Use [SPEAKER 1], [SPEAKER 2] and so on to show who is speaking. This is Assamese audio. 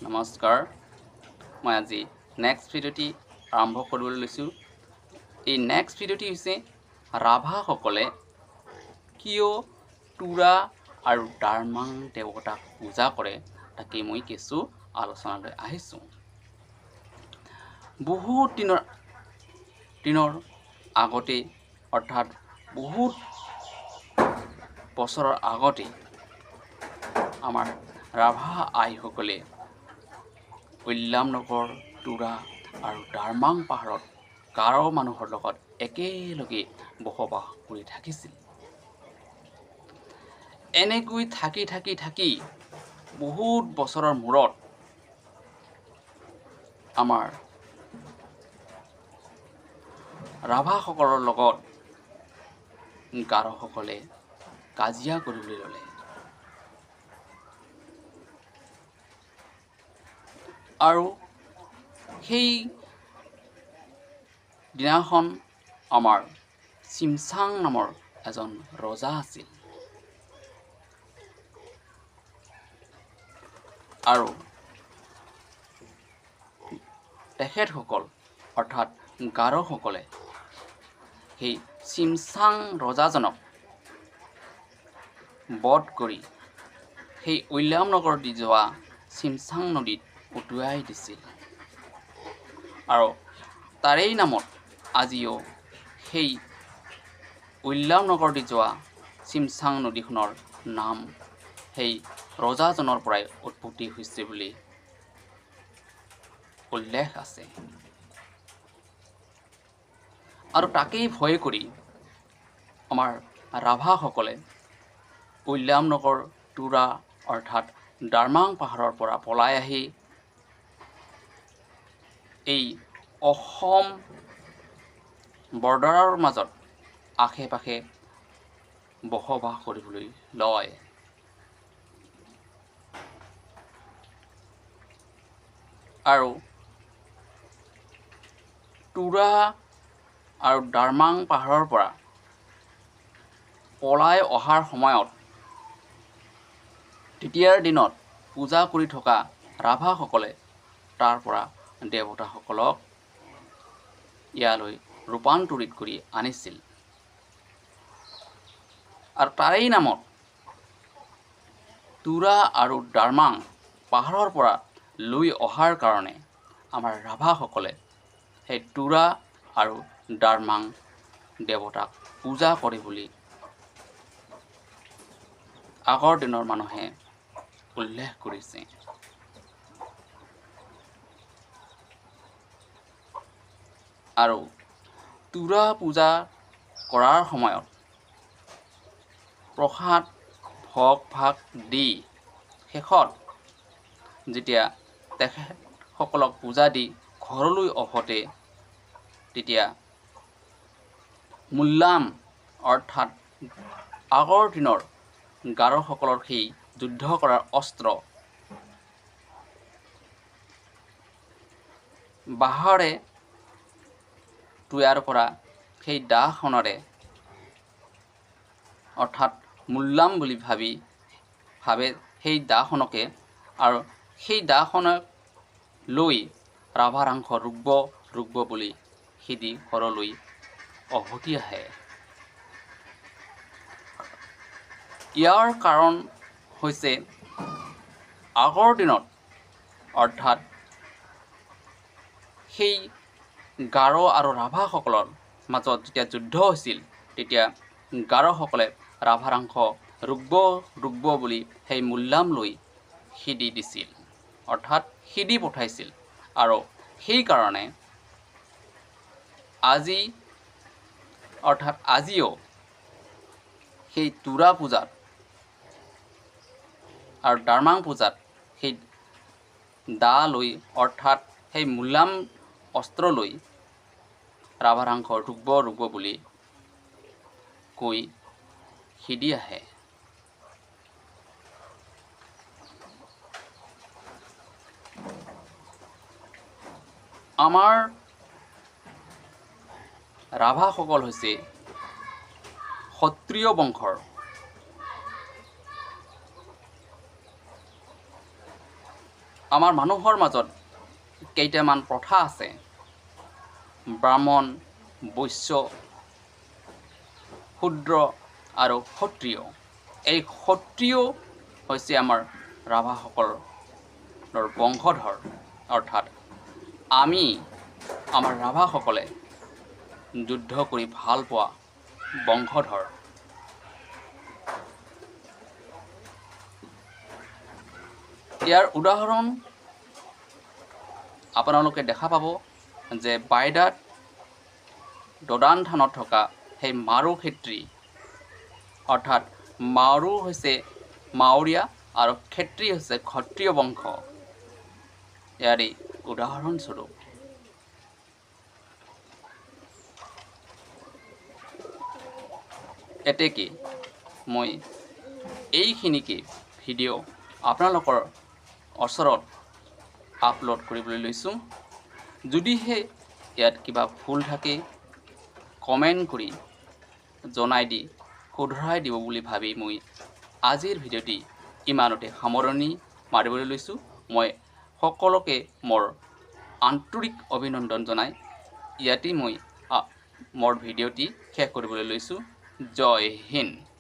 [SPEAKER 1] নমস্কাৰ। মই আজি নেক্সট ভিডিঅ'টি আৰম্ভ কৰিবলৈ লৈছোঁ। এই নেক্সট ভিডিঅ'টি হৈছে ৰাভাসকলে কিয় তুৰা আৰু দাৰমাং দেৱতাক পূজা কৰে, তাকে মই কিছু আলোচনালৈ আহিছোঁ। বহুত দিনৰ আগতে, অৰ্থাৎ বহুত বছৰৰ আগতে আমাৰ ৰাভা আইসকলে উল্লামনগৰ, তুৰা আৰু দাৰমাং পাহাৰত গাৰো মানুহৰ লগত একেলগে বসবাস কৰি থাকিছিল। এনেকৈ থাকি থাকি থাকি বহুত বছৰৰ মূৰত আমাৰ ৰাভাসকলৰ লগত গাৰোসকলে কাজিয়া কৰিবলৈ ল'লে। আৰু সেই দিনাখন আমাৰ চিমচাং নামৰ এজন ৰজা আছিল আৰু তেখেতসকল অৰ্থাৎ গাৰোসকলে সেই চিমচাং ৰজাজনক বধ কৰি সেই উল্লামনগৰ দি যোৱা চিমচাং নদীত উটুৱাই দিছিল। আৰু তাৰেই নামত আজিও সেই উল্লামনগৰ দি যোৱা চিমচাং নদীখনৰ নাম সেই ৰজাজনৰ পৰাই উৎপত্তি হৈছে বুলি উল্লেখ আছে। আৰু তাকেই ভয় কৰি আমাৰ ৰাভাসকলে উল্লামনগৰ, তুৰা অৰ্থাৎ দাৰমাং পাহাৰৰ পৰা পলাই আহি এই অসম বৰ্ডাৰৰ মাজত আশে পাশে বসবাস কৰিবলৈ লয়। আৰু তুৰা আৰু দাৰমাং পাহাৰৰ পৰা পলাই অহাৰ সময়ত তেতিয়াৰ দিনত পূজা কৰি থকা ৰাভাসকলে তাৰ পৰা দেৱতাসকলক ইয়ালৈ ৰূপান্তৰিত কৰি আনিছিল। আৰু তাৰেই নামত তুৰা আৰু দাৰমাং পাহাৰৰ পৰা লৈ অহাৰ কাৰণে আমাৰ ৰাভাসকলে সেই তুৰা আৰু দাৰমাং দেৱতাক পূজা কৰে বুলি আগৰ দিনৰ মানুহে উল্লেখ কৰিছে। আৰু তুৰা পূজা কৰাৰ সময়ত প্ৰসাদ ভোগ ভাগ দি শেষত যেতিয়া তেখেতসকলক পূজা দি ঘৰলৈ ওভতে, তেতিয়া মুল্লাম অৰ্থাৎ আগৰ দিনৰ গাৰোসকলৰ সেই যুদ্ধ কৰাৰ অস্ত্ৰ বাঁহৰে তৈয়াৰ কৰা সেই দাখনেৰে অৰ্থাৎ মুল্লাম বুলি ভাবে সেই দাখনকে, আৰু সেই দাখনক লৈ ৰাভাৰাংশ ৰুগ্ব ৰুগ্ব বুলি সিদি ঘৰলৈ উভতি আহে। ইয়াৰ কাৰণ হৈছে আগৰ দিনত অৰ্থাৎ সেই গাৰো আৰু ৰাভাসকলৰ মাজত যেতিয়া যুদ্ধ হৈছিল, তেতিয়া গাৰোসকলে ৰাভাৰাংশ ৰুগ্ব ৰুগ্ব বুলি সেই মুল্লাম লৈ সিদি দিছিল, অৰ্থাৎ সিদি পঠাইছিল। আৰু সেইকাৰণে আজি অৰ্থাৎ আজিও সেই তুৰা পূজাত আৰু দাৰমাং পূজাত সেই দা লৈ অৰ্থাৎ সেই মুল্লাম অস্ত্ৰ লৈ ৰাভাৰাংশ ৰুগ্ব ৰুগ্ব বুলি কৈ সিদি আহে। আমাৰ ৰাভাসকল হৈছে ক্ষত্ৰিয় বংশৰ। আমাৰ মানুহৰ মাজত কেইটামান প্ৰথা আছে, ব্ৰাহ্মণ, বৈশ্য, শূদ্ৰ আৰু ক্ষত্ৰিয়। এই ক্ষত্ৰিয় হৈছে আমাৰ ৰাভাসকলৰ বংশধৰ। অৰ্থাৎ আমি আমাৰ ৰাভাসকলে যুদ্ধ কৰি ভাল পোৱা বংশধৰ। ইয়াৰ উদাহৰণ আপোনালোকে দেখা পাব যে বাইদাত দদান থানত থকা সেই মাৰু ক্ষেত্ৰী, অৰ্থাৎ মাৰু হৈছে মাউৰীয়া আৰু ক্ষেত্ৰী হৈছে ক্ষত্ৰিয় বংশ। ইয়াৰে উদাহৰণস্বৰূপ। এতেকে মই এইখিনিকে ভিডিঅ' আপোনালোকৰ ওচৰত আপলোড কৰিবলৈ লৈছোঁ। যদিহে ইয়াত কিবা ভুল থাকে কমেণ্ট কৰি জনাই দি শুধৰাই দিব বুলি ভাবি মই আজিৰ ভিডিঅ'টি ইমানতে সামৰণি মাৰিবলৈ লৈছোঁ। মই সকলোকে মোৰ আন্তৰিক অভিনন্দন জনাই ইয়াতেই মই মোৰ ভিডিঅ'টি শেষ কৰিবলৈ লৈছোঁ। জয় হিন্দ।